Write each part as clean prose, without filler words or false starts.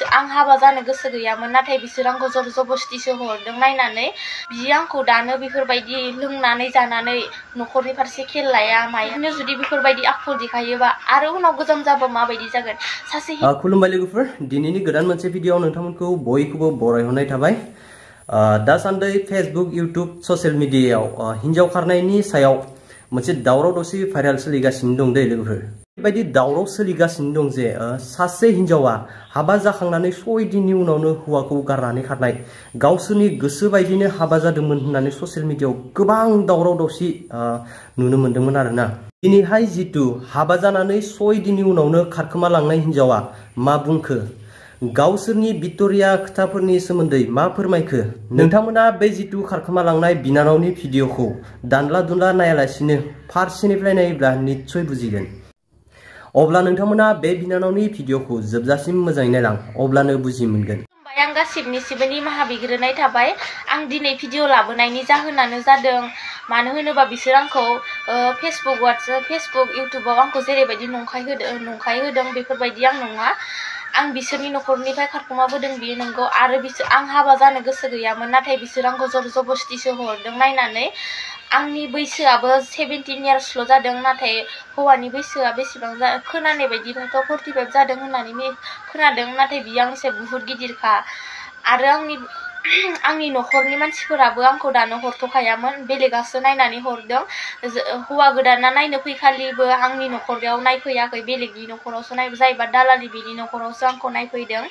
आं हाबा जानो गोसो गैयामोन नाथाय बिसोर आंखौ जर जबस्तिसो हरदों नायनानै बियो आंखौ दानो बेफोरबायदि लोंनानै जानानै न'खरनि फारसे खेल लाया माया जुदि बेफोरबायदि आखु देखायोबा आरो उनाव गोजाम जाबा माबायदि जागोन सासे खुलुमबाय लोगोफोर दिनैनि गोदान मोनसे भिडिअआव नोंथांमोनखौ बयखौबो बरायहरनाय थाबाय दासान्दि फेसबुक इउट्यूब ससियेल मिडियायाव हिन्जाव खारनायनि सायाव मोनसे दावराव दावसि भाइराल सोलिगासिनो दं दे लोगोफोर बेबायदि दावराव सोलिगासिनो दं जे सासे हिन्जावा हाबा जाखांनानै 6 दिननि उनावनो हौवाखौ गारनानै खारनाय गावसोरनि गोसो बायदिनो हाबा जादोंमोन होननानै ससियेल मिडियायाव गोबां दावराव दावसि नुनो मोन्दोंमोन आरोना दिनैहाय जितु हाबा जानानै 6 दिननि उनावनो खारखोमा लांनाय हिन्जावा मा बुंखो गावसोरनि भिक्ट'रिया खोथाफोरनि सोमोन्दै मा फोरमायखो नोंथांमोना बे जितु खारखोमा लांनाय बिनानावनि भिडिअखौ दानला दुनला नायालासिनो फारसेनिफ्राय नायोब्ला निश्चय बुजिगोन अब्ला नोंथांमोना बे बिनानावनि भिडिअखौ जोबजासिम मोजाङै नायलां अब्लानो बुजि मोनगोन आं गासिबनिसिबो निमाहा बिग्रोनाय थाबाय आं दिनै भिडिअ लाबोनायनि जाहोनानो जादों मानो होनोबा बिसोर आंखौ फेसबुक इउट्यूबाव आंखौ जेरैबायदि नंखाय होदों बेफोरबायदि आं नङा आं बिसोरनि न'खरनिफ्राय खारखोमाबोदों बियो नंगौ आरो आं हाबा जानो गोसो गैयामोन नाथाय बिसोर आंखौ जर जबस्तिसो हरदों नायनानै आंनि बैसोआबो 17 इयार्सल' जादों नाथाय हौवानि बैसोआ बेसेबां खोनानाय बायदिबाथ' 45 जादों होननानै खोनादों नाथाय बियो आंनिसाय बुहुत गिदिरखा आरो आंनि न'खरनि मानसिफोराबो आंखौ दानो हरथ'खायामोन बेलेगासो नायनानै हरदों हौवा गोदाना नायनो फैखालिबो आंनि न'खराव नायफैयाखै बेलेगनि न'खरावसो जायबा दालालि बेनि न'खरावसो आंखौ नायफैदों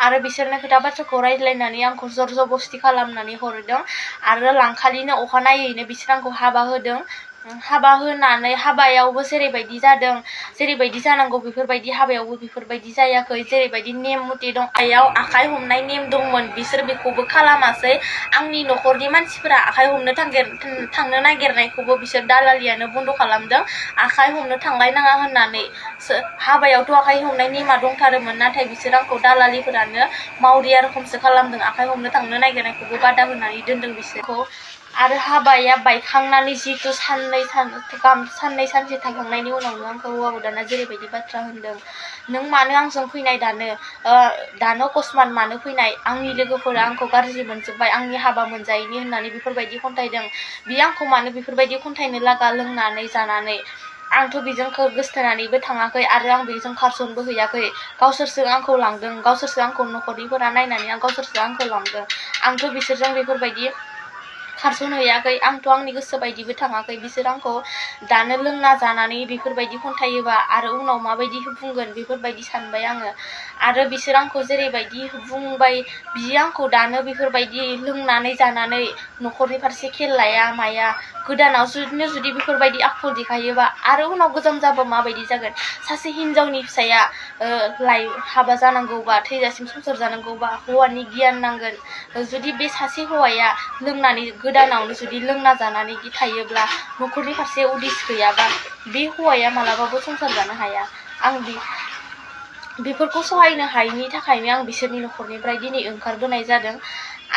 आरो बिसोरनो खोथा बाथ्राखौ रायज्लायनानै आंखौ जर जबस्ति खालामनानै हरदों आरो लांखालिनो अखानायैनो बिसोर आंखौ हाबा होदों हाबा होनानै हाबायावबो जेरैबायदि जादों जेरैबायदि जानांगौ बेफोरबायदि हाबायावबो बेफोरबायदि जायाखै जेरैबायदि नेम मथे दं आखाइ हमनाय नेम दंमोन बिसोर बेखौबो खालामासै आंनि न'खरनि मानसिफोरा आखाइ हमनो थांनो नागिरनायखौबो बिसोर दालालियानो बन्द खालामदों आखाइ हमनो थांलायनाङा होननानै हाबायावथ' आखाइ हमनाय नेमा दंथारोमोन नाथाय बिसोर आंखौ दालालिफोरानो मावरिया रोखोमसो खालामदों आखाइ हमनो थांनो नागिरनायखौबो बादा होनानै दोनदों बिसोरखौ आरो हाबाया बायखांनानै जितु साननै सानसे थाखांनायनि उनावनो आंखौ हौवा गोदाना जेरैबायदि बाथ्रा होनदों नों मानो आंजों फैनाय दानो अकस्मात मानो फैनाय आंनि लोगोफोरा आंखौ गाज्रि मोनजोब्बाय आंनि हाबा मोनजायैनि होननानै बेफोरबायदि खन्थाइदों बियो आंखौ मानो बेफोरबायदि खन्थाइनो लागा लोंनानै जानानै आंथ' बेजों गोसथोनानैबो थाङाखै आरो आं बेजों खारसनबो हैयाखै गावसोरसो आंखौ लांदों गावसोरसो आंखौ न'खरनिफोरा नायनानै गावसोरसो आंखौ लांदों आंथ' बिसोरजों बेफोरबायदि खारसन हैयाखै आंथ' आंनि गोसो बायदिबो थाङाखै बिसोर आंखौ दानो लोंना जानानै बेफोरबायदि खन्थायोबा आरो उनाव माबायदि बुंगोन बेफोरबायदि सानबाय आङो आरो बिसोर आंखौ जेरैबायदि बुंबाय बियो आंखौ दानो बेफोरबायदि लोंनानै जानानै न'खरनि फारसे खेल लाया माया गोदानाव जुदि बेफोरबायदि आखु देखायोबा आरो उनाव गोजाम जाबा माबायदि जागोन सासे हिन्जावनि फिसाया हाबा जानांगौबा थैजासिम संसार जानांगौबा हौवानि गियान नांगोन जुदि बे सासे हौवाया लोंनानै गोदानावनो जुदि लोंना जानानै थायोब्ला न'खरनि फारसे उदिस गैयाबा बे हौवाया मालाबाबो संसार जानो हाया आं बेफोरखौ सहायनो हायैनि थाखायनो आं बिसोरनि न'खरनिफ्राय दिनै ओंखारबोनाय जादों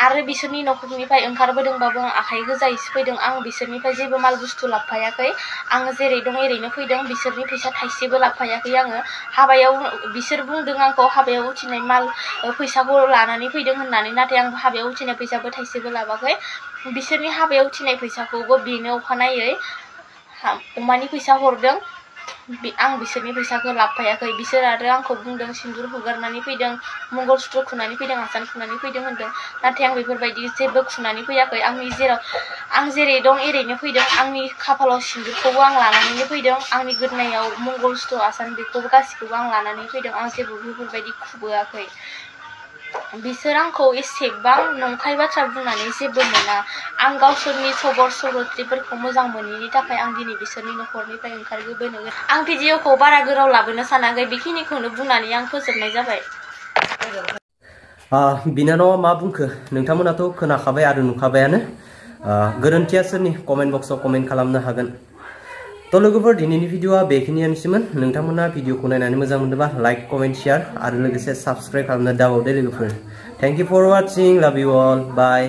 आरो बिसोरनि न'खरनिफ्राय ओंखारबोदोंबाबो आं आखाइ गोजायैसो फैदों आं बिसोरनिफ्राय जेबो माल बुस्थु लाबोफायाखै आङो जेरै दं एरैनो फैदों बिसोरनि फैसा थाइसेबो लाबोफायाखै आङो हाबायाव बिसोर बुंदों आंखौ हाबायाव उथिनाय माल फैसाखौ लानानै फैदों होननानै नाथाय आं हाबायाव उथिनाय फैसाबो थाइसेबो लाबाखै बिसोरनि हाबायाव उथिनाय फैसाखौबो बेनो अखानायै अमानि फैसा हरदों आं बिसोरनि फैसाखौ लाबोफायाखै बिसोर आरो आंखौ बुंदों सिन्दुर हुगारनानै फैदों मंगलसूत्र खुनानै फैदों आसान खुनानै फैदों होनदों नाथाय आं बेफोरबायदि जेबो खुनानै फैयाखै आं जेरै दं एरैनो फैदों आंनि खाफालाव सिन्दुरखौबो आं लानानैनो फैदों आंनि गोदोनायाव मंगलसूत्र आसान बेखौबो गासिखौबो आं लानानै फैदों आं जेबो बेफोरबायदि खुबोआखै बिसोर आंखौ एसेबां नंखाय बाथ्रा बुंनानै जेबो मोना आं गावसोरनि सबर सरत्रिफोरखौ मोजां मोनैनि थाखाय आं दिनै बिसोरनि न'खरनिफ्राय ओंखारबोनो आं भिडिअखौ बारा गोलाव लाबोनो सानाखै बेखिनिखौनो बुंनानै आं फोजोबनाय जाबाय बिनानावा मा बुंखो नोंथांमोनाथ' खोनाखाबाय आरो नुखाबायानो गोरोन्थिया सोरनि कमेन्ट बक्सआव कमेन्ट खालामनो हागोन तो लोगोफोर दिनैनि भिडिअआ बेखिनियानोसैमोन नोंथांमोना भिडिअखौ नायनानै मोजां मोनदोंबा लाइक कमेन्ट शेयार आरो लोगोसे साबस्क्राइब खालामनो दाबावदे लोगोफोर thank you for watching love you all bye